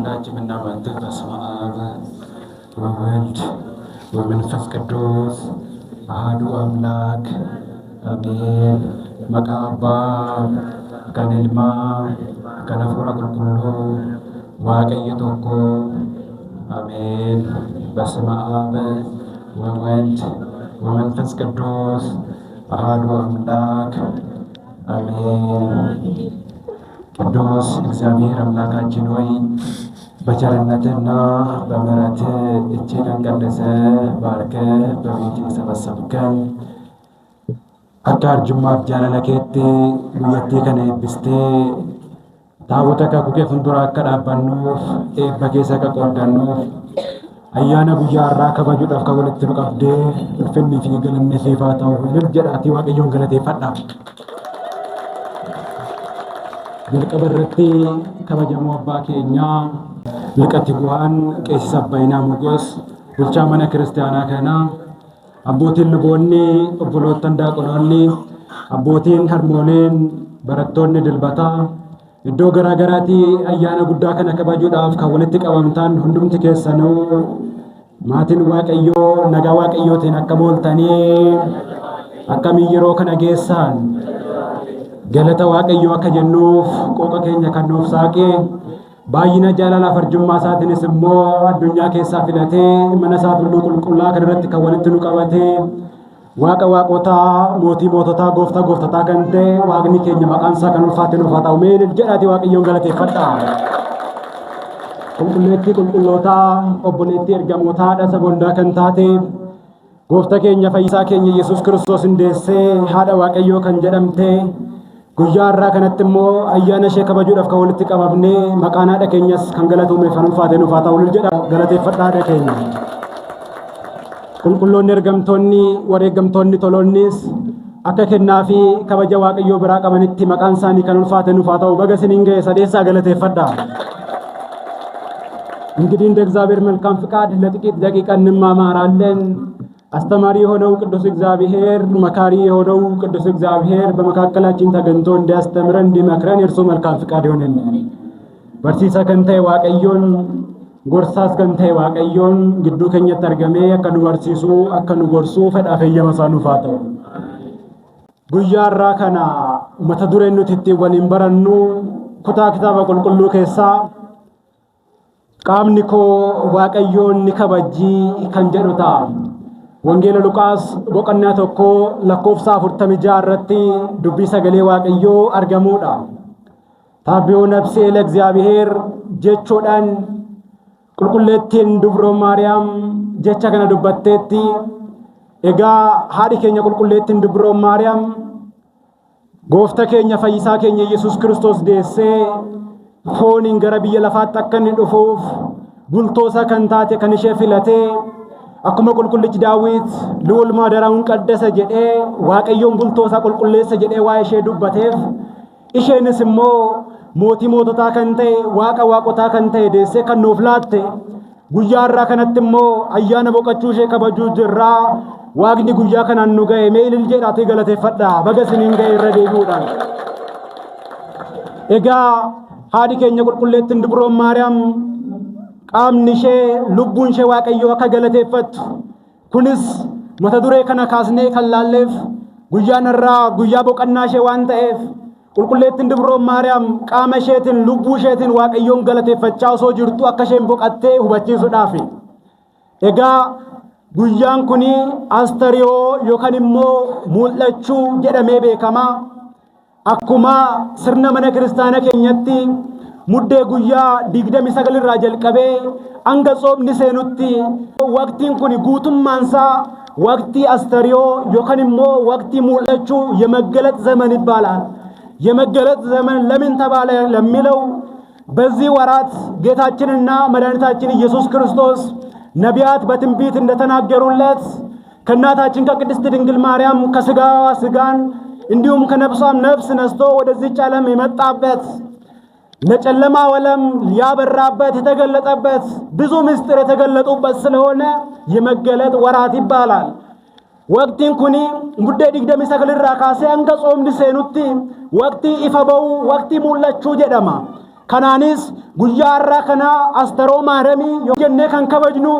ሁላችን እናማትብ። በስመ አብ ወወልድ ወመንፈስ ቅዱስ አሐዱ አምላክ አሜን። Maqaa Abbaa kan Ilmaa kan Hafuura Qulqulluu Waaqayyo tokko አሜን። በስመ አብ ወወልድ ወመንፈስ ቅዱስ አሐዱ አምላክ አሜን። ቅዱስ እግዚአብሔር አምላካችን ሆይ፣ በቸርነትና በምሕረት እጅን ቀድሰህ ባርከህ በቤት የሰበሰብከን፣ akka arjummaaf jaalala keetti guyyattii kana eebbistee taabota kakuu kee fuuldura akka dhaabbannuuf, eebba keessa akka qooddannuuf, ayyaana guyyaa har'aa kabajuudhaaf kan walitti nu qabdee, ulfinni fi galanni siif haa ta'u. Ilil jedhaatii Waaqayyoon galateeffadha. Jalqaba irratti kabajamoo abbaa keenyaa Liqa Tiguhaan Qeessis Abbaayinaa Mogos, bulchaa mana kiristaanaa kanaa, abbootiin luboonni, obboloottan daaqonoonni, abbootiin harmooleen, barattoonni dilbataa, iddoo garaa garaatii ayyaana guddaa kana kabajuudhaaf kan walitti qabamtan hundumti keessanuu, maatiin Waaqayyoo, nagaa Waaqayyootiin akka mooltanii, akkamiin yeroo kana geessaan? Galata Waaqayyoo akka jennuuf qooqa keenya kan nuuf saaqee, baay'ina jaalalaaf arjummaa isaatiinis immoo addunyaa keessaa filatee mana isaa tulluu qulqullaa kan irratti kan walitti nu qabatee, Waaqa waaqotaa, mootii moototaa, gooftaa gooftotaa kan ta'e Waaqni keenya maqaan isaa kan ulfaate nuuf haa ta'u. Mee jedhaatii Waaqayyoon galateeffadha. Qulqulleettii qulqullootaa, obboleettii ergamootaa, haadha saba hundaa kan taate, gooftaa keenya fayyisaa keenya Yesuus Kiristoos hundeessee haadha Waaqayyoo kan jedhamte, guyyaa har'aa kanatti immoo ayyaana ishee kabajuudhaaf kan walitti qabamnee, maqaan haadha keenyas kan galatoome kan ulfaate nuuf haa ta'u jedha, galateeffadha haadha keenya. Qulqulloonni ergamtoonni, wareegamtoonni toloonnis akka kennaa fi kabaja Waaqayyoo biraa qabanitti maqaan isaanii kan ulfaate nuuf haa ta'u. Baga isiniin ga'e, sadeessaa galateeffadha. እንግዲህ እንደ እግዚአብሔር መልካም ፍቃድ ለጥቂት ደቂቃ እንማማራለን። አስተማሪ የሆነው ቅዱስ እግዚአብሔር፣ መካሪ የሆነው ቅዱስ እግዚአብሔር በመካከላችን ተገኝቶ እንዲያስተምረን፣ እንዲመክረን የእርሱ መልካም ፍቃድ ይሆንልን። Barsiisaa kan ta'e Waaqayyoon, gorsaas kan ta'e Waaqayyoon gidduu keenyatti argamee akka nu barsiisu, akka nu gorsu fedhaaf eeyyama isaa nuuf haa ta'u. Guyyaa har'aa kana mata dureen nuti ittiin waliin barannu kutaa kitaaba qulqulluu keessaa "Qaamni koo Waaqayyoon ni kabajjii" kan jedhu ta'a. Wangeela Luqaas boqonnaa 1 lakkoofsa 46 irratti dubbii sagalee Waaqayyoo argamuudha. ታብዮ ነፍሴ ለእግዚአብሔር jechuudhaan qulqulleettiin Dubroo Maariyaam jecha kana dubbatteetti. Egaa haadhi keenya qulqulleettiin Dubroo Maariyaam goofta keenya fayyisaa keenya Yesuus Kiristoos deessee fooniin gara biyya lafaatti akka inni dhufuuf bultoosa kan taate, kan ishee filatee, akkuma qulqullichi Daawit "ልዑል ማደሪያውን ቀደሰ" jedhee, Waaqayyoon bultoosaa qulqulleessa jedhee waa ishee dubbateef, isheenis immoo mootii moototaa kan ta'e, Waaqa waaqotaa kan ta'e deessee kan nuuf laatte, guyyaa har'aa kanatti immoo ayyaana boqochuu ishee kabajuu jirraa. Waaqni guyyaa kanaan nu ga'e, mee ilil jedhaatii galateeffadha, baga isiniin ga'e irra deebi'uudhaan. Egaa haadhi keenya qulqulleettiin Dubroon Maariyaam qaamni ishee, lubbuun ishee Waaqayyoo akka galateeffattu, kunis mata duree kana kaasnee kan laalleef guyyaan irraa guyyaa boqannaa ishee waan ta'eef, qulqulleettiin Dubroon Maariyaam qaama isheetiin, lubbuu isheetiin Waaqayyoon galateeffachaa osoo jirtu akka isheen boqattee hubachiisuudhaafi. Egaa guyyaan kun astariyoo yookaan immoo mul'achuu jedhamee beekama. Akkuma sirna mana kiristaana keenyatti Muddee guyyaa 29 irraa jalqabee hanga tsoomni seenutti waqtiin kun guutummaansaa waqtii astariyoo yookaan immoo waqtii mul'achuu የመገለጥ ዘመን ይባላል። የመገለጥ ዘመን ለምን ተባለ ለሚለው፣ በዚህ ወራት ጌታችንና መድኃኒታችን ኢየሱስ ክርስቶስ ነቢያት በትንቢት እንደተናገሩለት ከእናታችን ከቅድስት ድንግል ማርያም ከስጋዋ ስጋን እንዲሁም ከነፍሷም ነፍስ ነስቶ ወደዚች ዓለም የመጣበት፣ ለጨለማ ዓለም ያበራበት፣ የተገለጠበት፣ ብዙ ምስጢር የተገለጡበት ስለሆነ የመገለጥ ወራት ይባላል። Waqtiin kuni Muddee 29 irraa kaasee hanga tsoomni seenutti waqtii ifa ba'uu, waqtii mul'achuu jedhama. Kanaanis guyyaa har'aa kana Astaroo Maaramii jennee kan kabajnu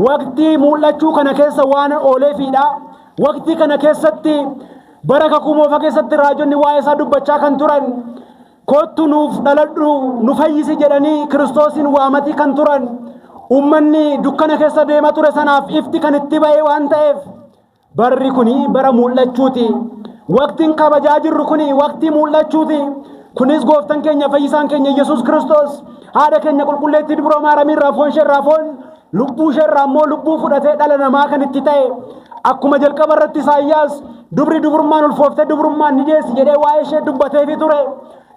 waqtii mul'achuu kana keessa waan ooleefidha. Waqtii kana keessatti bara kakuu moofaa keessatti raajonni waa'ee isaa dubbachaa kan turan, kottu nuuf dhaladhu, nu fayyisi jedhanii Kiristoosiin waamatii kan turan, uummanni dukkana keessa deemaa ture sanaaf ifti kan itti ba'e waan ta'eef barri kuni bara mul'achuuti. Waqtiin kabajaa jirru kuni waqtii mul'achuuti. Kunis gooftaan keenya fayyisaan keenya Yesuus Kiristoos haadha keenya qulqulleettii Dubroo Maaramii irraa foon ishee irraa foon, lubbuu ishee irraa immoo lubbuu fudhatee dhala namaa kan itti ta'e, akkuma jalqaba irratti Isaayyaas dubri dubrummaan ulfooftee dubrummaan ni deessi jedhee waa'ee ishee dubbateefii ture.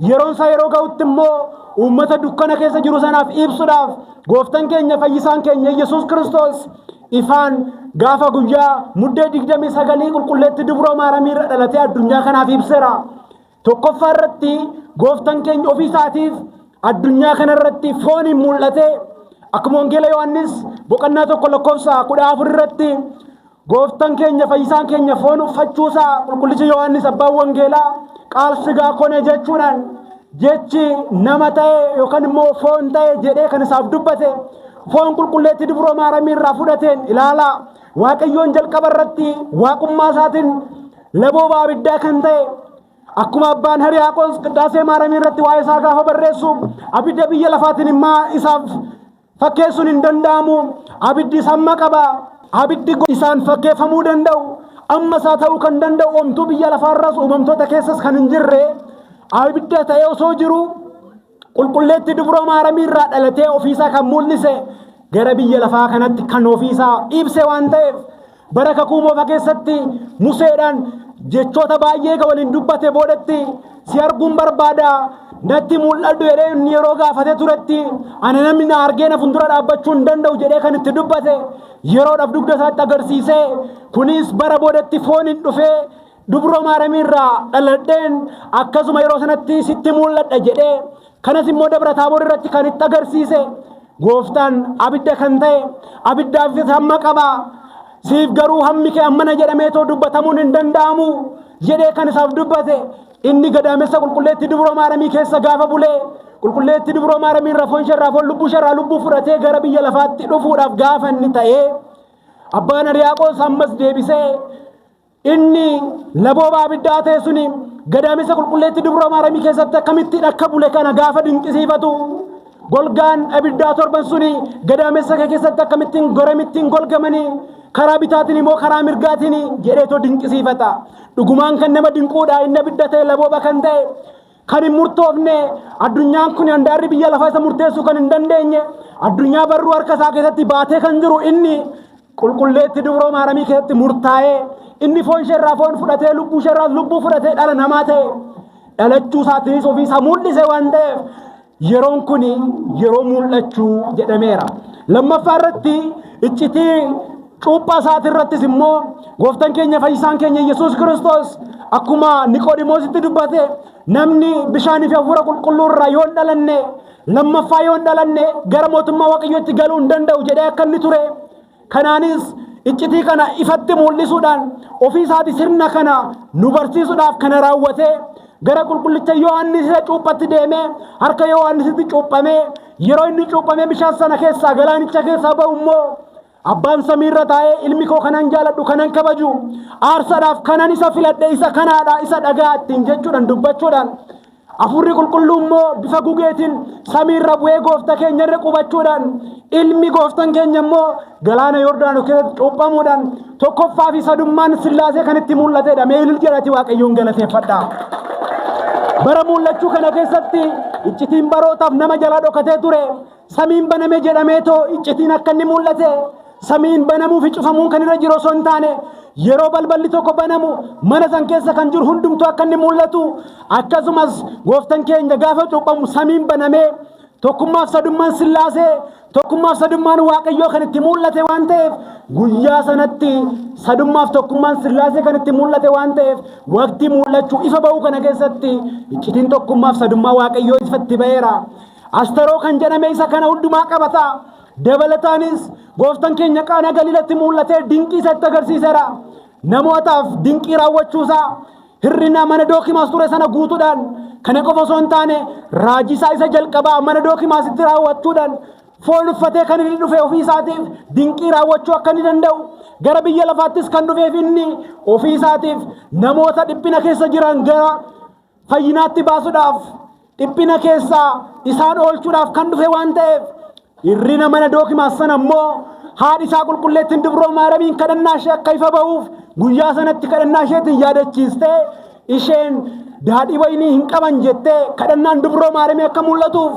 Yeroon isaa yeroo ga'utti immoo uummata dukkana keessa jiru sanaaf ibsuudhaaf gooftaan keenya fayyisaan keenya Yesuus Kiristoos ifaan gaafa guyyaa Muddee 29 qulqulleetti Dubroo Maaramii irra dhalatee addunyaa kanaaf ibseera. Tokkoffaa irratti gooftaan keenya ofii isaatiif addunyaa kana irratti fooniin mul'ate. Akkuma Wangeela Yohaannis boqonnaa 1 lakkoofsa 14 irratti gooftaan keenya fayyisaan keenya foon uffachuusaa qulqullichi Yohaannis abbaan wangeelaa qaal sigaa kone jechuudhaan, jechi nama ta'e yookaan immoo foon ta'e jedhee kan isaaf dubbate, foon qulqulleetti Dubroo Maaramii irraa fudhateen ilaalaa. Waaqayyoon jalqaba irratti waaqummaa isaatiin labooba abiddaa kan ta'e, akkuma abbaan Hiriyaaqoos Qiddaasee Maaramii irratti waa'ee isaa gaafa barreessu, abidda biyya lafaatiin immoo isaaf fakkeessuun hin danda'amu. Abiddi samma qaba. Abiddi isaan fakkeeffamuu danda'u, amma isaa ta'uu kan danda'u omtuu biyya lafaarras uumamtoota keessas kan hin jirre abidda ta'ee osoo jiru, qulqulleetti Dubroo Maaramii irraa dhalatee ofiisaa kan mul'ise, gara biyya lafaa kanatti kan ofiisaa ibse waan ta'eef, bara kakuu moofaa keessatti Museedhaan jechoota baay'ee ga waliin dubbate boodatti, si arguun barbaada, natti mul'adhu jedhee inni yeroo gaafate turetti, ana namni na argee na fuuldura dhaabbachuu hin danda'u jedhee kan itti dubbate, yeroodhaaf dugda isaatti agarsiisee, kunis bara boodatti fooniin dhufee Dubroo Maaramii irraa dhaladheen akkasuma yeroo sanatti sitti mul'adha jedhee, kanas immoo Dabra Taaboor irratti kan itti agarsiise, gooftaan abidda kan ta'e, abiddaaf hamma qaba, siif garuu hammi kee hammana jedhamee too dubbatamuun hin danda'amu jedhee kan isaaf dubbate, inni gadaamessa qulqulleetti Dubroo Maaramii keessa gaafa bulee, qulqulleetti Dubroo Maaramii irraa foon isheerraa foon, lubbuu isheerraa lubbuu fudhatee gara biyya lafaatti dhufuudhaaf gaafa inni ta'ee, abbaan Hiriyaaqoos ammas deebisee inni labooba abiddaa ta'e suni gadaamessa qulqulleetti Dubroo Maaramii keessatti akkamittiin akka bule kana gaafa dinqisiifatu, golgaan abiddaa torban suni gadaamessa kee keessatti akkamittiin goramittiin golgamanii, karaa bitaatiin immoo karaa mirgaatiin jedheetoo dinqisiifata. Dhugumaan kan nama dinquudha. Inni abidda ta'e, labooba kan ta'e, kan hin murtoofne, addunyaan kun handaarri biyya lafaa isa murteessuu kan hin dandeenye, addunyaa barruu harka isaa keessatti baatee kan jiru, inni qulqulleetti Dubroo Maaramii keessatti murtaa'ee, inni foon isheerraa foon fudhatee, lubbuu isheerraa lubbuu fudhatee dhala namaa ta'e, dhalachuu isaatiinis ofii isaa mul'ise waan ta'eef, yeroon kun yeroo mul'achuu jedhameera. Lammaffaa irratti iccitii cuuphaa isaatii irrattis immoo gooftaan keenya fayyisaan keenya Yesuus Kiristoos akkuma Niqoodimoositti dubbate, namni bishaanii fi hafuura qulqulluu irraa yoo hin dhalanne, lammaffaa yoo hin dhalanne, gara mootummaa Waaqayyootti galuu hin danda'u jedhee akka inni ture. Kanaanis iccitii kana ifatti mul'isuudhaan, ofii isaati sirna kana nu barsiisuudhaaf kana raawwatee, gara qulqullicha Yohaannis isa cuuphatti deemee, harka Yohaannisitti cuuphamee, yeroo inni cuuphamee bishaan sana keessaa, galaanicha keessaa ba'u immoo, abbaan samiirra taa'ee, ilmi koo kanan jaaladhu, kanan kabaju, aarsaadhaaf kanan isa filadhe isa kanaadha, isa dhagaa ittiin jechuudhaan dubbachuudhaan, hafuurri qulqulluu immoo bifa gugeetiin samiirra bu'ee gooftaa keenya irra qubachuudhaan, ilmi gooftaan keenya immoo galaana Yordaanos keessatti cuuphamuudhaan tokkoffaa fi sadummaan Sillaasee kan itti mul'atedha. Mee ilil jedhati Waaqayyoon galateeffadha. Bara mul'achuu kana keessatti iccitiin barootaaf nama jalaa dhokatee ture, samiin baname jedhamee too iccitiin akka inni mul'ate, samiin banamuu fi cufamuun kan irra jiru osoo hin taane, yeroo balballi tokko banamu mana san keessa kan jiru hundumtuu akka inni mul'atu, akkasumas gooftaan keenya gaafa cuuphamu samiin banamee tokkummaaf sadummaan Sillaasee, tokkummaaf sadummaan Waaqayyoo kan itti mul'ate waan ta'eef, guyyaa sanatti sadummaaf tokkummaan Sillaasee kan itti mul'ate waan ta'eef, waqtii mul'achuu ifa ba'uu kana keessatti iccitiin tokkummaaf sadummaa Waaqayyoo ifatti ba'eera. Astaroo kan jedhame isa kana hundumaa qabata. Dabalataanis gooftaan keenya Qaanaa Galiilatti mul'atee dinqii isatti agarsiiseera. Namootaaf dinqii raawwachuusaa, hir'ina mana Dookimaas ture sana guutuudhaan, Kana qofa osoo hin taane raajii isaa isa jalqabaa mana Dookimaasitti raawwachuudhaan foon uffatee kan inni dhufe ofii isaatiif dinqii raawwachuu akka inni danda'u, gara biyya lafaattis kan dhufeef inni ofii isaatiif namoota dhiphina keessa jiran gara fayyinaatti baasuudhaaf, dhiphina keessaa isaan oolchuudhaaf kan dhufe waan ta'eef, hirrina mana Dookimaas sana immoo haadhi isaa qulqulleettiin Dubroo Maaramiin kadhannaa ishee akka ifa ba'uuf guyyaa sanatti kadhannaa isheetiin yaadachiistee, isheen daadhii wayinii hin qaban jettee kadhannaan Dubroo Maaramii akka mul'atuuf,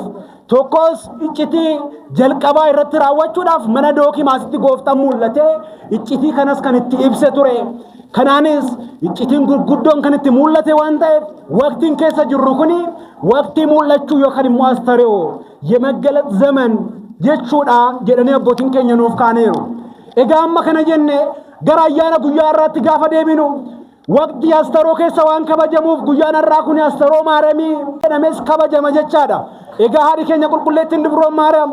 tokkos iccitii jalqabaa irratti raawwachuudhaaf mana Dookimaasitti gooftaan mul'atee iccitii kanas kan itti ibse ture. Kanaanis iccitiin gurguddoon kan itti mul'ate waan ta'eef, waqtiin keessa jirru kuni waqtii mul'achuu yookaan immoo astareo የመገለጥ ዘመን jechuudha jedhanii abbootiin keenya nuuf kaaniiru. Egaa amma kana jenne, gara ayyaana guyyaa har'aatti gaafa deebinu, waqtii astaroo keessa waan kabajamuuf guyyaan har'aa kun Astaroo Maaramii jedhames kabajama jechaadha. Egaa haadhi keenya qulqulleettiin Dubroon Maariyaam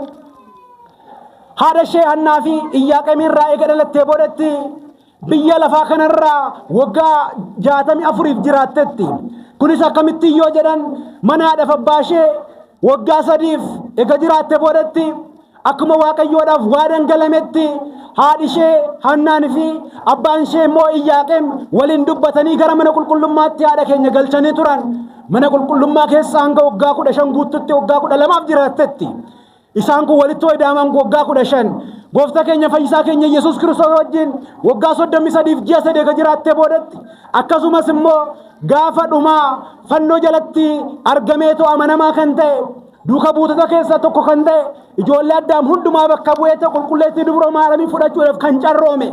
haadha ishee Hannaa fi Iyyaaqeemii irraa eega dhalattee boodatti biyya lafaa kanarraa waggaa 64f jiraattetti. Kunis akkamitti yoo jedhan, mana haadhaaf abbaa ishee waggaa 3f ega jiraatte boodatti, akkuma Waaqayyoodhaaf waadan galametti, haadhi ishee Hannaan fi abbaan ishee immoo Iyyaaqeem waliin dubbatanii gara mana qulqullummaatti haadha keenya galchanii turan. Mana qulqullummaa keessa hanga waggaa 15 guututti waggaa 12f jiraattetti. Isaan kun walitti wayidaaman waggaa 15. Gooftaa keenya fayyisaa keenya Yesuus Kiristoos wajjin waggaa 33f ji'a 3 eega jiraattee boodatti, akkasumas immoo gaafa dhumaa fannoo jalatti argameetoo amanamaa kan ta'e, duuka buutota keessaa tokko kan ta'e, ijoollee Addaam hundumaa bakka bu'ee ta'e, qulqulleettii Dubroo Maaramii fudhachuudhaaf kan carroome.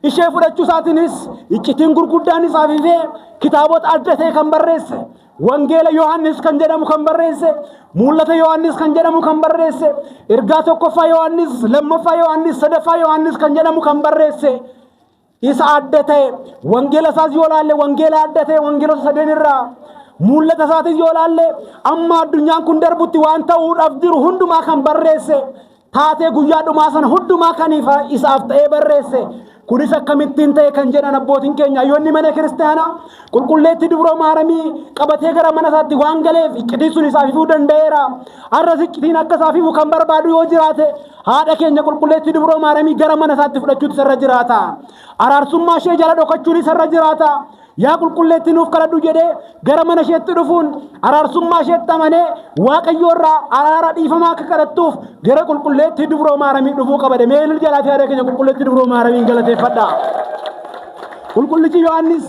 Ishee fudhachuu isaatiinis iccitiin gurguddaan isaaf ifee kitaabota adda ta'e kan barreesse, Wangeela Yohaannis kan jedhamu kan barreesse, Mul'ata Yohaannis kan jedhamu kan barreesse, ergaa tokkoffaa Yohaannis, lammaffaa Yohaannis, sadaffaa Yohaannis kan jedhamu kan barreesse isa adda ta'e. Wangeela isaas yoo laalle, wangeela adda ta'e wangeelota sadeen irraa. Mul'ata isaatis yoo laalle, amma addunyaan kun darbutti waan ta'uudhaaf jiru hundumaa kan barreesse, taatee guyyaa dhumaa sana hundumaa kan isaaf ta'ee barreesse. Kunis akkamittiin ta'e kan jedhan abbootiin keenya, hayyoonni mana kiristaanaa, qulqulleettii Dubroo Maaramii qabatee gara mana isaatti waan galeef iccitiin sun isaaf ifuu danda'eera. Har'as iccitiin akka isaaf ifu kan barbaadu yoo jiraate, haadha keenya qulqulleettii Dubroo Maaramii gara mana isaatti fudhachuutu isarra jiraata. Araarsummaa ishee jala dhokachuun isarra jiraata. Yaa qulqulleettii, nuuf kadhadhu jedhee gara mana isheetti dhufuun, araarsummaa isheetti amanee, Waaqayyo irraa araara dhiifamaa akka kadhattuuf gara qulqulleettii Dubroo Maaramii dhufuu qaba. Mee ilil jalaatii haadha keenya qulqulleettii Dubroo Maaramiin galateeffadha. Qulqullichi Yohaannis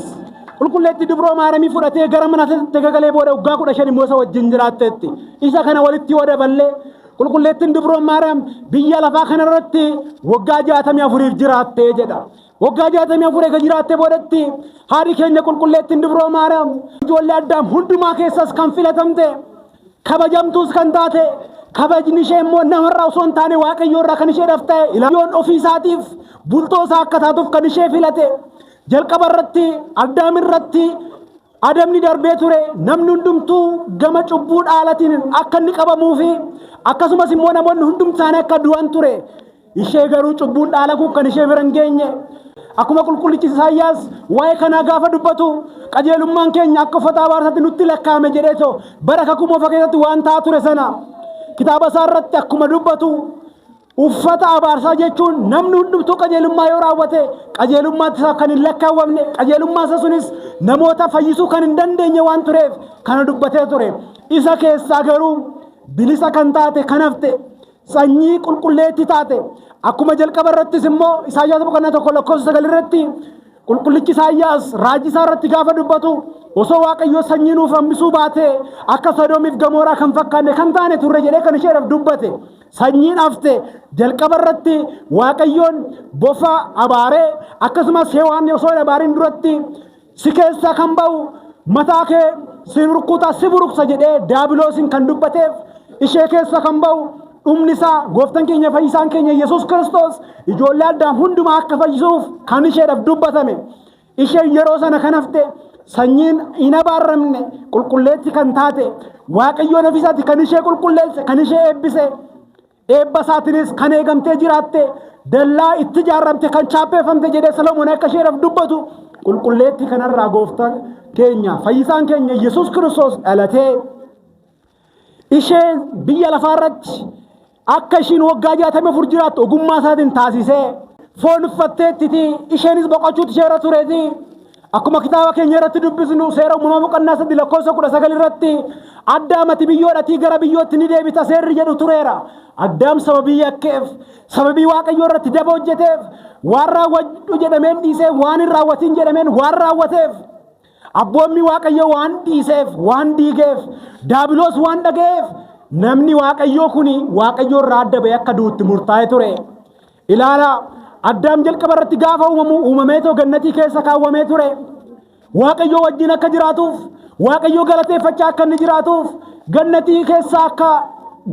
qulqulleettii Dubroo Maaramii fudhatee gara mana isaatti gagalee booda waggaa 15 immoo isa wajjin jiraatteetti. Isa kana walitti yoo daballee, qulqulleettiin Dubroo Maariyaam biyya lafaa kanarratti waggaa 64f jiraattee jedha. Waggaa 64 eega jiraattee boodatti, haadhi keenya qulqulleettiin Dubroo Maariyaam ijoollee Addaam hundumaa keessas kan filatamte, kabajamtuus kan taate, kabajni ishee immoo namarraa osoo hin taane Waaqayyo irraa kan isheedhaaf ta'e, Ilaayoon ofii isaatiif bultoo isaa akka taatuuf kan ishee filate. Jalqaba irratti Addaam irratti adabni darbee ture, namni hundumtuu gama cubbuu dhaalatiin akka inni qabamuu fi akkasumas immoo namoonni hundumti isaanii akka du'an ture. Ishee garuu cubbuun dhaala kun kan ishee bira hin geenye. Akkuma qulqullichi Isaayyaas waa'ee kanaa gaafa dubbatu, qajeelummaan keenya akka uffata abaarsaatti nutti lakkaa'ame jedheetoo bara kakuu moofaa keessatti waan ta'aa ture sana kitaaba isaa irratti akkuma dubbatu, uffata abaarsaa jechuun namni hundumtuu qajeelummaa yoo raawwate qajeelummaatti isaa kan hin lakkaawwamne, qajeelummaa isa sunis namoota fayyisuu kan hin dandeenye waan tureef kana dubbatee ture. Isa keessaa garuu bilisa kan taate, kan hafte, sanyii qulqulleetti taate, akkuma jalqaba irrattis immoo Isaayyaas boqonnaa 1 lakkoofsa 9 irratti qulqullichi Isaayyaas raajii isaa irratti gaafa dubbatu, osoo Waaqayyo sanyii nuuf hambisuu baatee akka Sodoomiif Gamooraa kan fakkaanne kan taane turre jedhee kan isheedhaaf dubbate. Sanyiin hafte, jalqaba irratti Waaqayyoon bofa abaaree, akkasumas Hewaan osoo hin abaarin duratti, si keessaa kan ba'u mataa kee si rukuta, si buruqsa jedhee daabiloosiin kan dubbateef, ishee keessa kan ba'u dhumni isaa gooftan keenya fayyisaan keenya Yesuus Kiristoos ijoollee Addaam hundumaa akka fayyisuuf kan isheedhaaf dubbatame. Isheen yeroo sana kan hafte, sanyiin hin abaarramne, qulqulleetti kan taate, Waaqayyoon ofiisaati kan ishee qulqulleesse, kan ishee eebbise, eebba isaatiinis kan eegamtee jiraatte, dallaa itti ijaarramte kan chaappeeffamte jedhee Salomoon akka isheedhaaf dubbatu, Qulqulleettii kanarraa gooftaan keenya fayyisaan keenya Yesuus Kiristoos dhalatee ishee biyya lafaa irratti akka ishiin waggaa 64 jiraattu ogummaa isaatiin taasisee foon uffatteettiti isheenis boqochuutu ishee irra tureeti. Akkuma kitaaba keenya irratti dubbisnu seera uumamaa boqonnaa 3 lakkoofsa 19 irratti Addaam ati biyyoodhatii gara biyyootti ni deebita seerri jedhu tureera. Addaam sababii yakkeef, sababii Waaqayyoo irratti daba hojjeteef, waan raawwadhu jedhameen dhiisee waan hin raawwatin jedhameen waan raawwateef, abboommii Waaqayyoo waan dhiiseef, waan diigeef, daabiloos waan dhaga'eef, namni Waaqayyoo kuni Waaqayyoo irraa adda ba'ee akka du'utti murtaa'ee ture. Ilaala, Addaam jalqaba irratti gaafa uumamu uumameetoo gannatii keessa kaawwamee ture. Waaqayyoo wajjin akka jiraatuuf, Waaqayyoo galateeffachaa akka inni jiraatuuf, gannatii keessa akka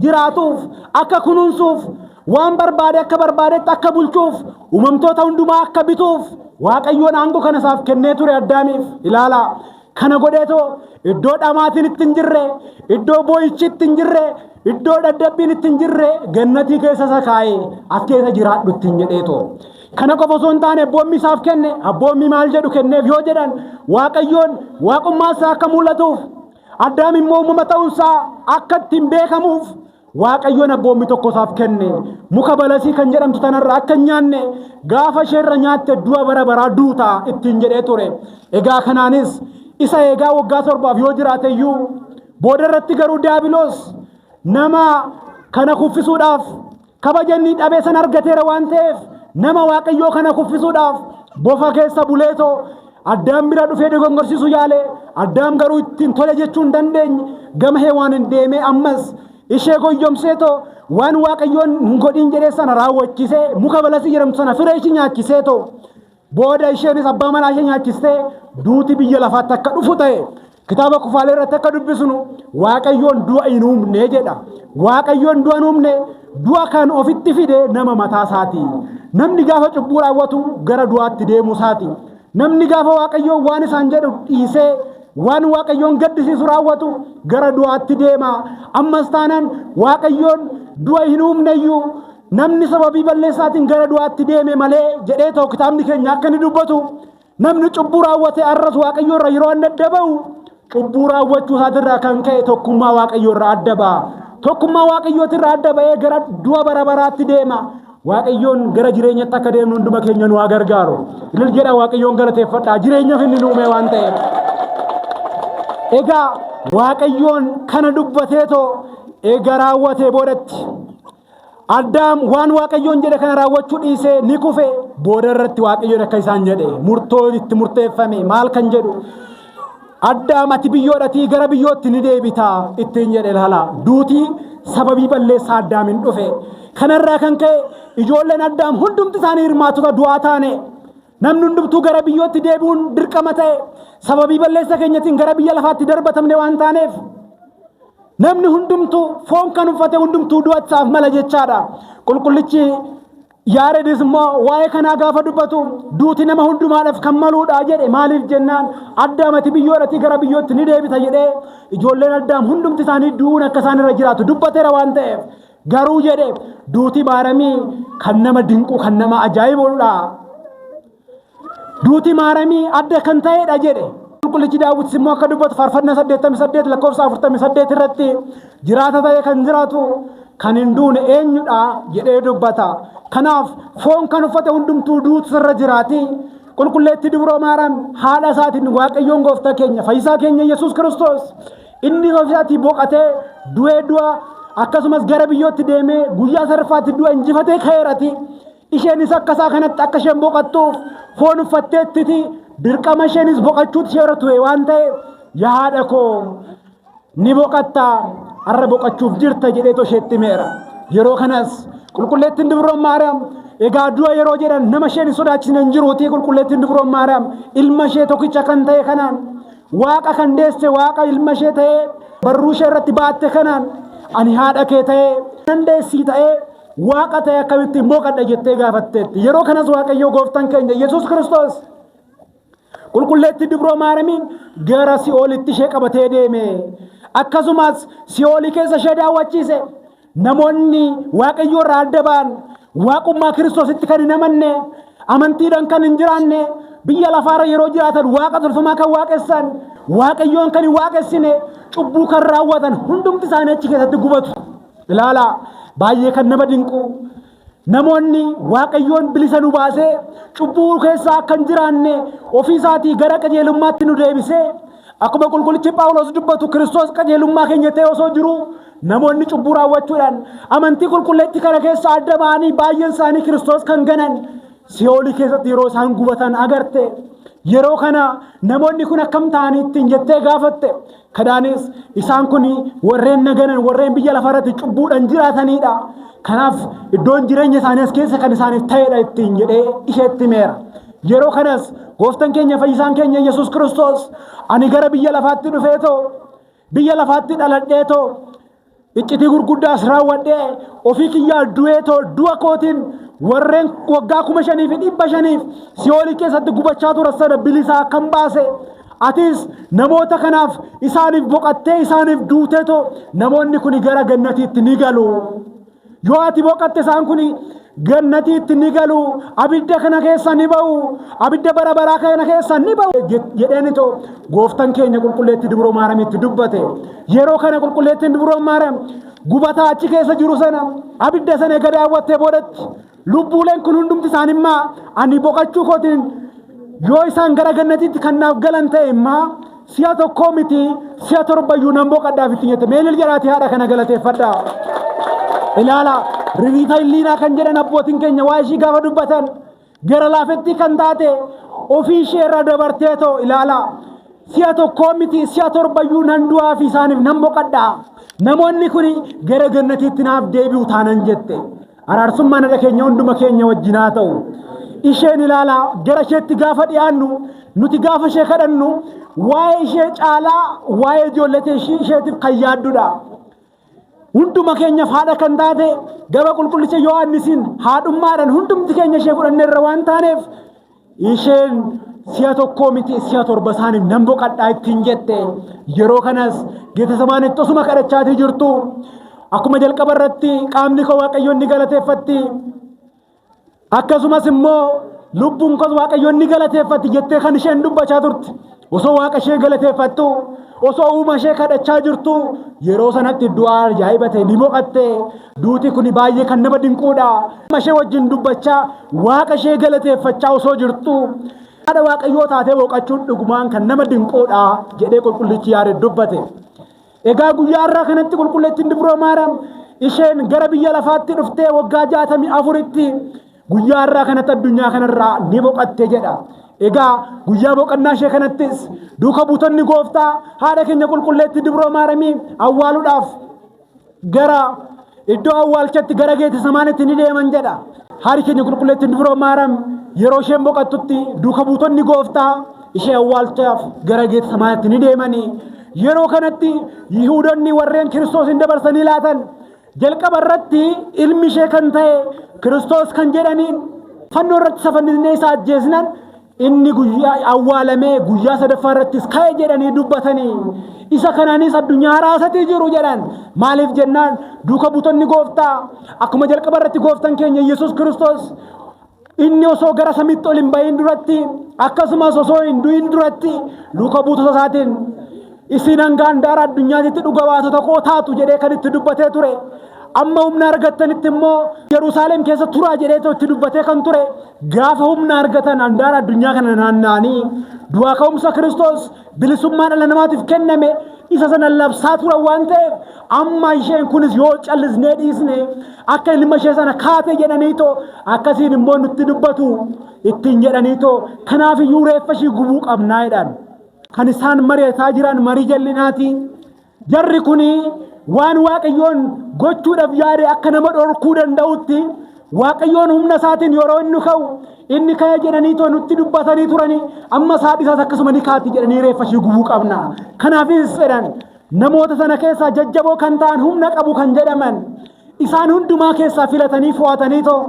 jiraatuuf, akka kunuunsuuf, waan barbaade akka barbaadetti akka bulchuuf, uumamtoota hundumaa akka bituuf Waaqayyoon aangoo kana isaaf kennee ture Addaamiif. Ilaala, kana godheetoo iddoo dhamaatiin itti hin jirre, iddoo boo'ichi itti hin jirre, iddoo daddabbiin itti hin jirre gannatii keessa isa kaa'ee as keessa jiraadhu ittiin jedheetoo. Kana qofa osoo hin taane abboommi isaaf kenne, abboommi maal jedhu kenneef yoo jedhan Waaqayyoon waaqummaa isaa akka mul'atuuf, Addaam immoo uumama ta'uu isaa akka ittiin beekamuuf Waaqayyoon abboommi tokko isaaf kenne. Muka balasii kan jedhamtu tanarra akka hin nyaanne, gaafa isheerra nyaatte du'a bara baraa duuta ittiin jedhee ture. Egaa kanaanis isa eegaa waggaa 7f yoo jiraate iyyuu booda irratti garuu Diyaabiloos nama kana kuffisuudhaaf kabaja inni dhabe sana argateera waan ta'eef nama Waaqayyoo kana kuffisuudhaaf bofa keessa buleetoo Addaam bira dhufee dogongorsiisuu yaale. Addaam garuu ittiin tole jechuu hin dandeenye. Gama Hewaan hin deemee ammas ishee goyyomseetoo waan Waaqayyoon hin godhin jedhee sana raawwachiisee muka balasii jedhamtu sana firee ishii nyaachiseetoo booda isheenis abbaa manaa ishee nyaachistee duuti biyya lafaatti akka dhufu ta'e. Kitaaba kufaalee irratti akka dubbisnu Waaqayyoon du'a hin uumne jedha. Waaqayyoon du'a hin uumne, du'a kan ofitti fide nama mataa isaati. Namni gaafa cubbuu raawwatu gara du'aatti deemuu isaati. Namni gaafa Waaqayyoon waan isaan jedhu dhiisee waan Waaqayyoon gaddisiisu raawwatu gara du'aatti deema. Ammas taanaan Waaqayyoon du'a hin uumne iyyuu namni sababii balleessaatiin gara du'aatti deeme malee jedhee ta'u kitaabni keenya akka inni dubbatu. Namni cubbuu raawwate arras Waaqayyo irra yeroo inni adda ba'u cubbuu raawwachuu isaatirraa kan ka'e tokkummaa Waaqayyo irraa adda ba'a. Tokkummaa Waaqayyootirraa adda ba'ee gara du'a bara baraatti deema. Waaqayyoon gara jireenyatti akka deemnu hunduma keenya nu haa gargaaru. Ilil jedha Waaqayyoon galateeffadhaa. Jireenyaaf inni nu uume waan ta'eef. Egaa Waaqayyoon kana dubbateetoo eega raawwatee boodatti Addaam waan Waaqayyoon jedhe kana raawwachuu dhiisee ni kufe. Booda irratti Waaqayyoon akka isaan jedhe murtoo itti murteeffame maal kan jedhu Addaam ati biyyoodhatii gara biyyootti ni deebita ittiin jedhe laala. Duutii sababii balleessaa Addaamiin dhufe. Kanarraa kan ka'e ijoolleen Addaam hundumti isaanii hirmaattota du'aa taane. Namni hundumtuu gara biyyootti deebi'uun dirqama ta'e. Sababii balleessa keenyatiin gara biyya lafaatti darbatamne waan taaneef namni hundumtuu foon kan uffate hundumtuu du'a isaaf mala jechaadha. Qulqullichi Yaaredis immoo waa'ee kanaa gaafa dubbatu duuti nama hundumaadhaaf kan maluudha jedhe. Maaliif jennaan Addaam ati biyyoodhatii gara biyyootti ni deebita jedhee ijoolleen Addaam hundumti isaanii du'uun akka isaan irra jiraatu dubbateera waan ta'eef. Garuu jedhe duuti maaramii kan nama dinqu kan nama ajaa'ibudha. Duuti maaramii adda kan ta'edha jedhe. Qulqullichi Daawwitis immoo akka dubbatu faarfannaa 88 lakkoofsa 48 irratti jiraata ta'e kan jiraatu kan hin duune eenyudha jedhee dubbata. Kanaaf foon kan uffate hundumtuu duutu irra jiraati. Qulqulleettii Dubroo Maaraam haadha isaatiin Waaqayyoon gooftaa keenya fayyisaa keenya Yesuus Kiristoos inni ofii isaatii boqatee du'ee du'a akkasumas gara biyyootti deemee guyyaa sadaffaatti du'a injifatee ka'eerati. Isheenis akka isaa kanatti akka isheen boqattuuf foon uffatteettiti dirqama isheenis boqachuutu ishee irra ture waan ta'eef yaa haadha koo ni boqatta har'a boqachuuf jirta jedheetu isheetti himeera. Yeroo kanas qulqulleettiin Dubroon Maariyaam egaa du'a yeroo jedhan nama isheen hin sodaachisne hin jiruutii qulqulleettiin Dubroon Maariyaam ilma ishee tokkicha kan ta'e kanaan Waaqa kan deesse Waaqa ilma ishee ta'ee barruu ishee irratti baatte kanaan ani haadha kee ta'ee nan deessii ta'ee Waaqa ta'e akkamittiin boqadha jettee gaafatteetti. Yeroo kanas Waaqayyoo gooftaan keenya Yesuus Kiristoos qulqulleettii Dubroo Maaramiin gara si'oolitti ishee qabatee deeme. Akkasumas si'oolii keessa ishee daawwachiise. Namoonni Waaqayyoo irraa adda ba'an, waaqummaa Kiristoositti kan hin amanne, amantiidhaan kan hin jiraanne, biyya lafaarra yeroo jiraatan waaqa tolfamaa kan waaqessan, Waaqayyoon kan hin waaqessine, cubbuu kan raawwatan hundumti isaanii achi keessatti gubatu. Ilaalaa, baay'ee kan nama dinqu, namoonni Waaqayyoon bilisa nu baasee cubbuu keessaa akka hin jiraanne ofii isaatii gara qajeelummaatti nu deebisee, akkuma qulqullichi Phaawulos dubbatu, Kiristoos qajeelummaa keenya ta'e osoo jiruu namoonni cubbuu raawwachuudhaan amantii qulqulleetti kana keessa adda ba'anii baay'een isaanii Kiristoos kan ganan si'oolii keessatti yeroo isaan gubatan agarte. Yeroo kana namoonni kun akkam ta'anii ittiin jettee gaafatte. Kanaanis isaan kun warreen na ganan, warreen biyya lafa irratti cubbuudhaan jiraatanidha. Kanaaf iddoon jireenya isaanii as keessa kan isaaniif ta'edha ittiin jedhee isheetti himeera. Yeroo kanas gooftan keenya fayyisaan keenya Yesuus Kiristoos, ani gara biyya lafaatti dhufeetoo, biyya lafaatti dhaladheetoo, iccitii gurguddaas raawwadhee, ofii kiyyaa du'eetoo, du'a kootiin warreen waggaa 5500f si'oolii keessatti gubachaa turan sana bilisaa akkan baase, atis namoota kanaaf isaaniif boqattee isaaniif duuteetoo namoonni kun gara gannatiitti ni galu. Yoo ati boqatte isaan kun gannatiitti ni galu, abidda kana keessa ni ba'u, abidda bara baraa kana keessa ni ba'u jedheenitoo gooftan keenya qulqulleetti Dubroo Maaramitti dubbate. Yeroo kana qulqulleettiin Dubroo Maariyaam gubataa achi keessa jiru sana, abidda sana eega daawwattee boodatti, lubbuuleen kun hundumti isaanimmaa ani boqachuu kootiin yoo isaan gara gannatiitti kan naaf galan ta'e immaa si'a tokkoo miti, si'a torbayyuu nan boqadhaaf ittiin jette. Meelil jedhaatii haadha kana galateeffadhaa. Ilaala, ririita hilliinaa kan jedhan abbootiin keenya waa ishii gaafa dubbatan, gara laafettii kan taate ofii ishee irra dabartee too, ilaala, si'a tokkoo miti, si'a torbayyuu nan du'aa fi isaaniif nan boqadhaa, namoonni kun gara gannatiitti naaf deebi'u taanan jette. Araarsummaan haadha keenya hunduma keenya wajjin haa ta'u. Isheen, ilaalaa, gara isheetti gaafa dhiyaannu, nuti gaafa ishee kadhannu, waa'ee ishee caalaa waa'ee ijoollee isheetiif kan yaaddudha. Hunduma keenyaaf haadha kan taate, gaba qulqullicha Yohaannisiin haadhummaadhaan hundumti keenya ishee fudhanneerra waan taaneef, isheen si'a tokkoo miti, si'a torba isaaniif nan boqadhaa ittiin jette. Yeroo kanas Geetesamaanitti osuma kadhachaatii jirtu, akkuma jalqaba irratti qaamni koo Waaqayyoon ni galateeffatti, akkasumas immoo lubbuun koos Waaqayyoon ni galateeffatti jettee kan isheen dubbachaa turte. Osoo Waaqa ishee galateeffattu, osoo uuma ishee kadhachaa jirtu, yeroo sanatti du'aa ajaa'iba ta'e ni boqatte. Duuti kun baay'ee kan nama dinquudha. Ishee wajjin dubbachaa, Waaqa ishee galateeffachaa osoo jirtu, haadha Waaqayyoo taatee boqachuun dhugumaan kan nama dinquudha jedhee qulqullichi Yaared dubbate. Egaa guyyaa har'aa kanatti qulqulleettiin Dubroo Maariyaam isheen gara biyya lafaatti dhuftee waggaa 64tti guyyaa har'aa kanatti addunyaa kanarraa ni boqatte jedha. Egaa guyyaa boqannaa ishee kanattis duuka buutonni gooftaa haadha keenya qulqulleettii Dubroo Maariyaamii awwaaluudhaaf gara iddoo awwaalchatti, gara Geetesamaanitti ni deeman jedha. Haadhi keenya qulqulleettiin Dubroo Maariyaam yeroo isheen boqattutti duuka buutonni gooftaa ishee awwaalchaaf gara Geetesamaanitti ni deemanii. Yeroo kanatti Yihuudonni warreen Kiristoosin dabarsanii laatan jalqaba irratti ilmi ishee kan ta'e Kiristoos kan jedhaniin fannoo irratti safannisnee isa ajjeesnan, inni guyyaa awwaalamee guyyaa sadaffaa irrattis ka'e jedhanii dubbatanii, isa kanaanis addunyaa raasatii jiru jedhan. Maaliif jennaan, duuka buutonni gooftaa akkuma jalqaba irratti gooftan keenya Yesuus Kiristoos inni osoo gara samiitti ol hin bahin duratti, akkasumas osoo hin du'in duratti, duuka buutota isaatiin isin hanga handaara addunyaatitti dhuga baatota koo taatu jedhee kan itti dubbatee ture, amma humna argattanitti immoo Yerusaalem keessa turaa jedhee itti dubbatee kan ture, gaafa humna argatan handaara addunyaa kana naanna'anii du'aa ka'umsa Kiristoos bilisummaa dhala namaatiif kenname isa sana labsaa turan waan ta'eef, amma isheen kunis yoo callisnee dhiisne akka ilma ishee sana kaate jedhaniitoo akkasiin immoo nutti dubbatu ittiin jedhaniitoo, kanaaf iyyuu reeffa ishii gubuu qabnaa jedhan. Kan isaan mari'ataa jiran marii jal'inaati. Jarri kun waan Waaqayyoon gochuudhaaf yaade akka nama dhorkuu danda'utti, Waaqayyoon humna isaatiin yeroo inni ka'u inni ka'e jedhanii too nutti dubbatanii turanii, amma haadhi isaas akkasuma ni kaati jedhanii reeffa ishii gubuu qabna. Kanaafis jedhan, namoota sana keessaa jajjaboo kan ta'an, humna qabu kan jedhaman isaan hundumaa keessaa filatanii fo'atanii too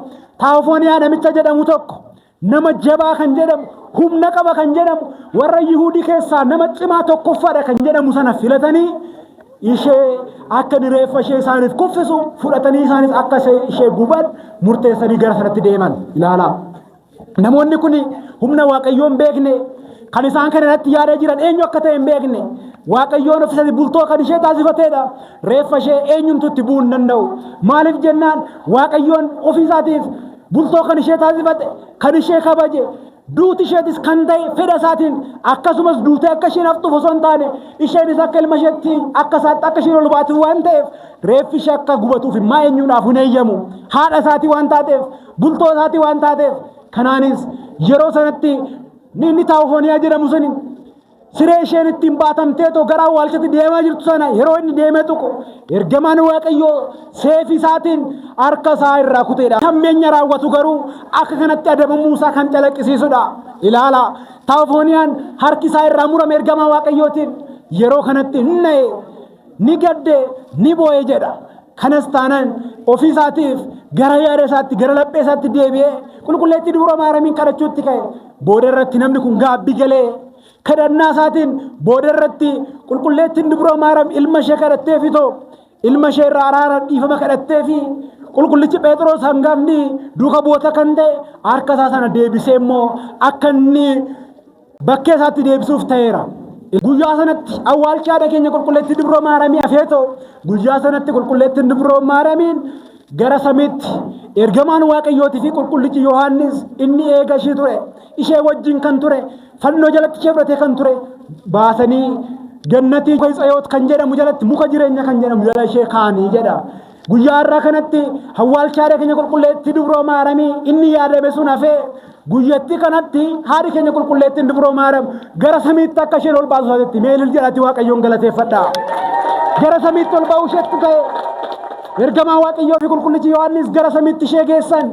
Taawofooniyaa namicha jedhamu tokko, nama jabaa kan jedhamu, humna qaba kan jedhamu, warra Yihuudii keessaa nama cimaa tokkoffaadha kan jedhamu sana filatanii, ishee akka inni reeffa ishee isaaniif kuffisu fudhatanii, isaanis akka ishee guban murteessanii gara sanatti deeman. Ilaalaa. Namoonni kun humna Waaqayyoo hin beekne, kan isaan kana irratti yaada jiran eenyu akka ta'e hin beekne. Waaqayyoon ofiisaatii bultoo kan ishee taasifateedha. Reeffa ishee eenyumtu itti bu'uu hin danda'u. Maaliif jennaan Waaqayyoon ofiisaatiif bultoo kan ishee taasifate, kan ishee kabaje, duuti isheetis kan ta'e fedha isaatiin akkasumas duutee akka isheen haftuuf osoo hin taane isheenis akka ilma isheetti akka isaatti akka isheen ol baatuuf waan ta'eef reeffi ishee akka gubatuuf immaa eenyuudhaaf hin eeyyamu. Haadha isaatii waan taateef, bultoo isaatii waan taateef kanaanis yeroo sanatti inni Taawufooniyaa jedhamu suni siree isheen ittiin baatamtee too gara awwaalchatti deemaa jirtu sana yeroo inni deemee tuqu ergamaan Waaqayyoo seefii isaatiin harka isaa irraa kuteedha. Hammeenya raawwatu garuu akka kanatti adabamuu isaa kan calaqqisiisudha. Ilaala, Taawufooniyaan harki isaa irraa murame ergamaa Waaqayyootiin yeroo kanatti hin na'e, ni gadde, ni boo'e jedha. Kanas taanaan ofii isaatiif gara yaada isaatti, gara laphee isaatti deebi'ee qulqulleettii Dubroo Maaramiin kadhachuutti ka'e. Booda irratti namni kun gaabbii galee kadhannaa isaatiin booda irratti qulqulleettiin Dubroo Maaram ilma ishee kadhatteefi too ilma ishee irraa araara dhiifama kadhatteefi qulqullichi Pheexiroos hangafni duuka bu'oota kan ta'e harka isaa sana deebisee immoo akka inni bakkee isaatti deebisuuf ta'eera. Guyyaa sanatti awwaalchi haadha keenya qulqulleettii Dubroo Maaramii hafeetoo guyyaa sanatti qulqulleettiin Dubroo Maaramiin gara samiitti ergamaan Waaqayyootii fi qulqullichi Yohaannis inni eega ishii ture ishee wajjin kan ture fannoo jalatti ishee fudhatee kan ture baasanii gannatii Tsayoot kan jedhamu jalatti muka jireenya kan jedhamu jala ishee kaa'anii jedha. Guyyaa har'aa kanatti awwaalcha haadha keenya qulqulleettii Dubroo Maaramii inni yaadame sun hafee guyyattii kanatti haadhi keenya qulqulleettiin Dubroo Maaram gara samiitti akka isheen ol baatu isaatitti mee ilil jedhaati Waaqayyoon galateeffadha. Gara samiitti ol ba'uu isheetti ka'e. Ergamaa Waaqayyoo fi qulqullichi Yohaannis gara samiitti ishee geessan.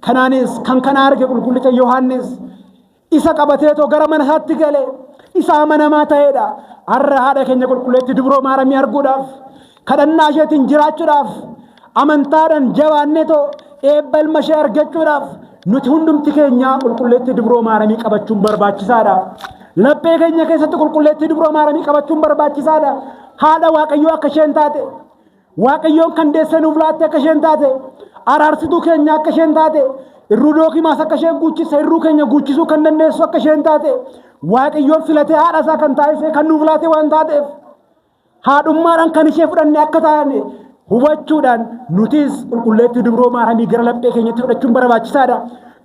Kanaanis kan kana arge qulqullicha Yohaannis isa qabateetoo gara mana isaatti gale isa amanamaa ta'eedha. Har'a haadha keenya qulqulleettii Dubroo Maaramii arguudhaaf kadhannaa isheetiin jiraachuudhaaf amantaadhaan jabaanneetoo eebba ilma ishee argachuudhaaf nuti hundumti keenya qulqulleettii Dubroo Maaramii qabachuun barbaachisaadha. Laphee keenya keessatti qulqulleettii Dubroo Maaramii qabachuun barbaachisaadha. Haadha Waaqayyoo akka isheen taate Waaqayyoon kan deessee nuuf laatte akka isheen taate, araarsituu keenya akka isheen taate, irruu dookimaas akka isheen guuchisse, irruu keenya guuchisuu kan dandeessu akka isheen taate, Waaqayyoon filatee haadha isaa kan taasise kan nuuf laate waan taateef, haadhummaadhaan kan ishee fudhanne akka taane hubachuudhaan nutis qulqulleettii Dubroo Maaramii gara laphee keenyatti fudhachuun barbaachisaadha.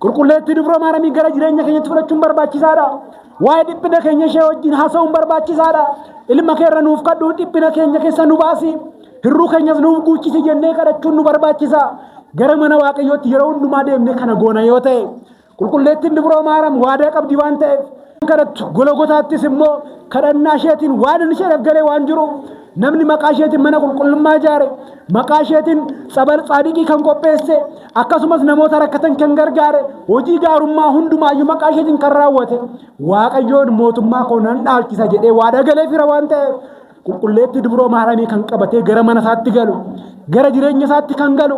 Qulqulleettii Dubroo Maaramii gara jireenya keenyatti fudhachuun barbaachisaadha. Waa'ee dhiphina keenya ishee wajjin haasa'uun barbaachisaadha. Ilma kee irra nuuf kadhu, dhiphina keenya keessa nu baasi, hirruu keenyas nuuf guuchisi jennee kadhachuun nu barbaachisa. Gara mana Waaqayyootti yeroo hundumaa deemnee kana goona yoo ta'e, qulqulleettiin Dubroo Maaram waadaa qabdi waan ta'eef, kadhattu Gologotaattis immoo kadhannaa isheetiin waan inni isheedhaaf galee waan jiruuf namni maqaa isheetiin mana qulqullummaa ijaare, maqaa isheetiin tsabal tsaadiqii kan qopheesse, akkasumas namoota rakkatan kan gargaare, hojii gaarummaa hundumaayyuu maqaa isheetiin kan raawwate, Waaqayyoon mootummaa koo nan dhaalchisa jedhee waadaa galeefira waan ta'eef qulqulleettii Dubroo Maaramii kan qabatee gara mana isaatti galu, gara jireenya isaatti kan galu,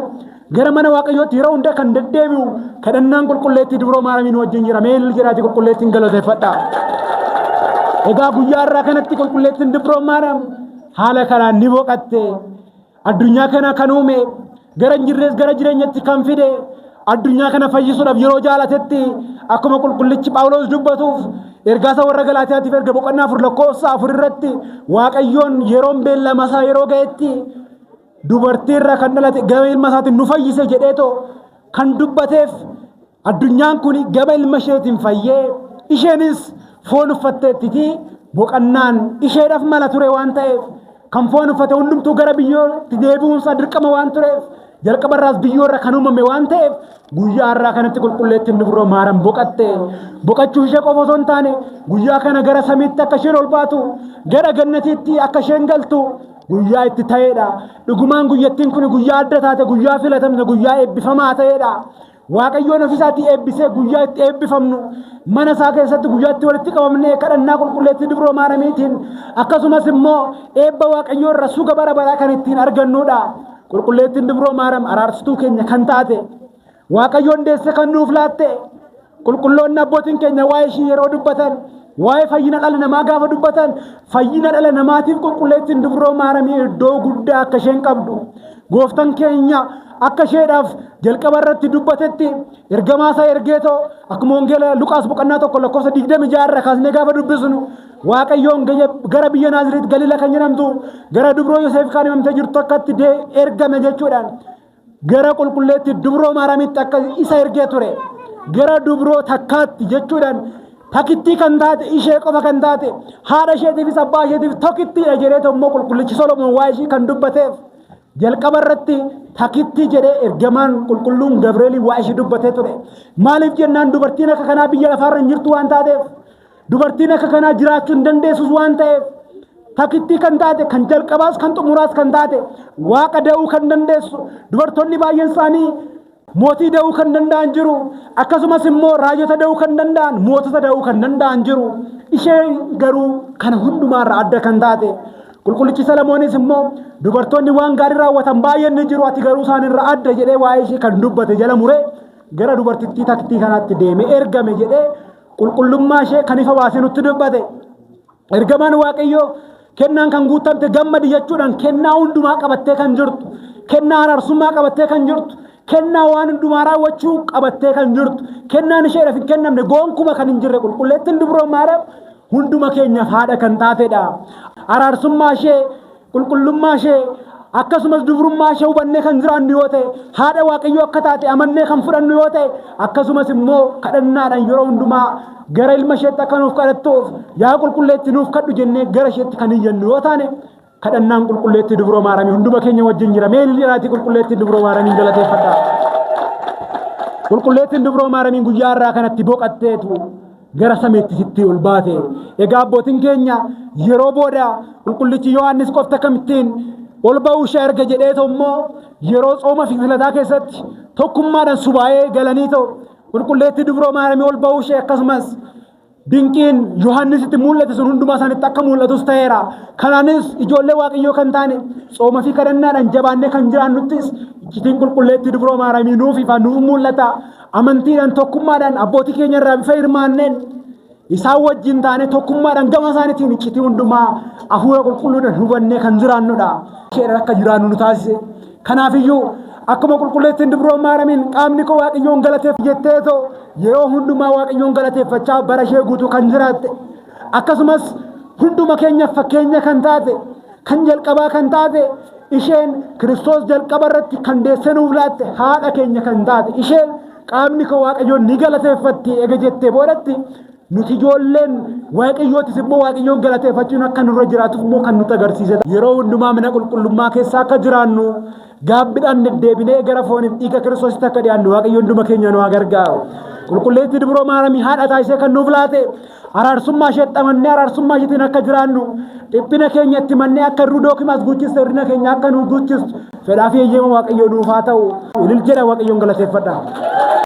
gara mana Waaqayyootti yeroo hunda kan deddeebi'u kadhannaan qulqulleettii Dubroo Maaramii nu wajjin jira. Mee ilil jedhaati qulqulleettiin galateeffadha. Egaa guyyaa irraa kanatti qulqulleettiin Dubroo Maaraam haala kanaan ni boqatte. Addunyaa kana kan uume, gara hin jirrees gara jireenyatti kan fide, addunyaa kana fayyisuudhaaf yeroo jaalatetti akkuma qulqullichi Phaawulos dubbatuuf ergaa isa warra Galaatiyaatiif erga boqonnaa 4 lakkoofsa 4 irratti Waaqayyoon yeroon beellama isaa yeroo ga'etti dubartii irraa kan dhalate gama ilma isaatiin nu fayyise jedheetoo kan dubbateef addunyaan kun gama ilma isheetiin fayyee isheenis foon uffatteettiti boqannaan isheedhaaf mala ture waan ta'eef kan foon uffate hundumtuu gara biyyootti deebi'uunsaa dirqama waan tureef jalqabarraas biyyoorra kan uumame waan ta'eef guyyaa har'aa kanatti qulqulleettiin Dubroo Maaram boqatte. Boqachuu ishee qofa osoo hin taane guyyaa kana gara samiitti akka isheen ol baatu, gara gannatiitti akka isheen galtu guyyaa itti ta'eedha. Dhugumaan guyyattiin kun guyyaa adda taate, guyyaa filatamte, guyyaa eebbifamaa ta'eedha. Waaqayyoon ofiisaatii eebbisee guyyaa itti eebbifamnu mana isaa keessatti guyyaa itti walitti qabamnee kadhannaa qulqulleettii Dubroo Maaramiitiin akkasumas immoo eebba Waaqayyoo irra suga bara baraa kan ittiin argannudha. Qulqulleettiin Dubroo Maaram araarsituu keenya kan taate, Waaqayyoon deesse kan nuuf laatte, qulqulloonni abbootiin keenya waa'ee ishii yeroo dubbatan Waa'ee fayyina dhala namaa gaafa dubbatan fayyina dhala namaatiif qulqulleettiin dubroo Maaramii iddoo guddaa akka isheen qabdu gooftan keenya akka isheedhaaf jalqaba irratti dubbatetti ergamaa isaa ergeetoo akkuma wangeela Luqaas boqonnaa 1 lakkoofsa 26 irra kaasnee gaafa dubbisnu Waaqayyoon gara biyya Naazreet Galiila kan jedhamtu gara dubroo Yoseef kan himamtee jirtu akkatti ergame jechuudhaan gara qulqulleetti dubroo Maaramitti akka isa ergee ture gara dubroo takkaatti jechuudhaan takittii kan taate ishee qofa kan taate haadha isheetiifis abbaa isheetiif tokkittiidha jedhee immoo qulqullichi Solomoon waa'ee ishii kan dubbateef jalqaba irratti takittii jedhee ergamaan qulqulluun Gabreelii waa'ee ishii dubbatee ture. Maaliif jennaan dubartiin akka kanaa biyya lafaarra hin jirtu waan taateef dubartiin akka kanaa jiraachuu hin dandeessus waan ta'eef takittii kan taate kan jalqabaas kan xumuraas kan taate waaqa da'uu kan dandeessu dubartoonni baay'een isaanii mootii da'uu kan danda'an jiru akkasumas immoo raajota da'uu kan danda'an mootota da'uu kan danda'an jiru isheen garuu kana hundumaarra adda kan taate qulqullichi Salamoonis immoo dubartoonni waan gaarii raawwatan baay'een ni jiru ati garuu isaanirra adda jedhee waa'ee ishee kan dubbate jala muree gara dubartittii takittii kanaatti deeme ergame jedhee qulqullummaa ishee kan ifa baasee nutti dubbate. Ergamaan Waaqayyoo kennaan kan guutamte gammadi jechuudhaan kennaa hundumaa qabattee kan jirtu, kennaa araarsummaa qabattee kan jirtu, kennaa waan hundumaa raawwachuu qabattee kan jirtu, kennaan isheedhaaf hin kennamne goonkuma kan hin jirre qulqulleettiin dubroo Maariyaam hunduma keenyaaf haadha kan taatedha. Araarsummaa ishee Qulqullummaa ishee akkasumas dubrummaa ishee hubannee kan jiraannu yoo ta'e, haadha Waaqayyoo akka taate amannee kan fudhannu yoo ta'e, akkasumas immoo kadhannaadhaan yeroo hundumaa gara ilma isheetti akka nuuf kadhattuuf yaa qulqulleetti nuuf kadhu jennee gara isheetti kan iyyannu yoo taane, kadhannaan qulqulleettii dubroo Maaramii hunduma keenya wajjin jira. Mee ililii qulqulleettii dubroo Maaramiin galateeffadhaa. Qulqulleettiin dubroo Maaramiin guyyaa har'aa kanatti boqatteetu gara samiitti sitti ol baate. Egaa abbootiin keenya yeroo booda qulqullichi Yohaannis qofti akkamittiin ol ba'uu ishee arge jedheetu immoo yeroo tsooma fi filataa keessatti tokkummaadhaan subaa'ee galanii ta'u qulqulleettii dubroo Maaramii ol ba'uu ishee akkasumas dinqiin Yohaannisitti mul'ate sun hundumaa isaanitti akka mul'atus ta'eera. Kanaanis ijoollee Waaqayyoo kan taane tsooma fi kadhannaadhaan jabaannee kan jiraannuttis iccitiin qulqulleettii dubroo Maaramii nuuf ifa nuuf mul'ata. Amantiidhaan tokkummaadhaan abbootii keenya irraa bifa hirmaanneen isaan wajjin taane tokkummaadhaan gama isaaniitiin iccitii hundumaa hafuura qulqulluudhaan hubannee kan jiraannudha. Isheedhaan akka jiraannu nu taasise. Kanaafiyyuu akkuma qulqulleettiin dubroo Maaramiin qaamni koo Waaqayyoon galateef jetteetoo yeroo hundumaa Waaqayyoon galateeffachaa bara ishee guutuu kan jiraatte akkasumas hunduma keenyaaf fakkeenya kan taate kan jalqabaa kan taate isheen Kiristoos jalqaba irratti kan deessee nuuf laatte haadha keenya kan taate isheen qaamni koo Waaqayyoon ni galateeffatti ega jettee boodatti nuti ijoolleen Waaqayyootis immoo Waaqayyoon galateeffachuun akka nurra jiraatuuf immoo kan nutti agarsiise. Yeroo hundumaa mana qulqullummaa keessa akka jiraannu gaabbiidhaan deddeebinee gara fooniif dhiiga Kiristoositti akka dhiyaannu Waaqayyo hunduma keenya nu haa gargaaru. Qulqulleettii Dubroo Maaramii haadha taasisee kan nuuf laate araarsummaa isheetti amannee araarsummaa isheetiin akka jiraannu dhiphina keenya itti mannee akka irruu dookimaas guuchiste hir'ina keenya akka nu guuchistu fedhaa fi eeyyama Waaqayyoo nuuf haa ta'u. Ilil jedha Waaqayyoon galateeffadha.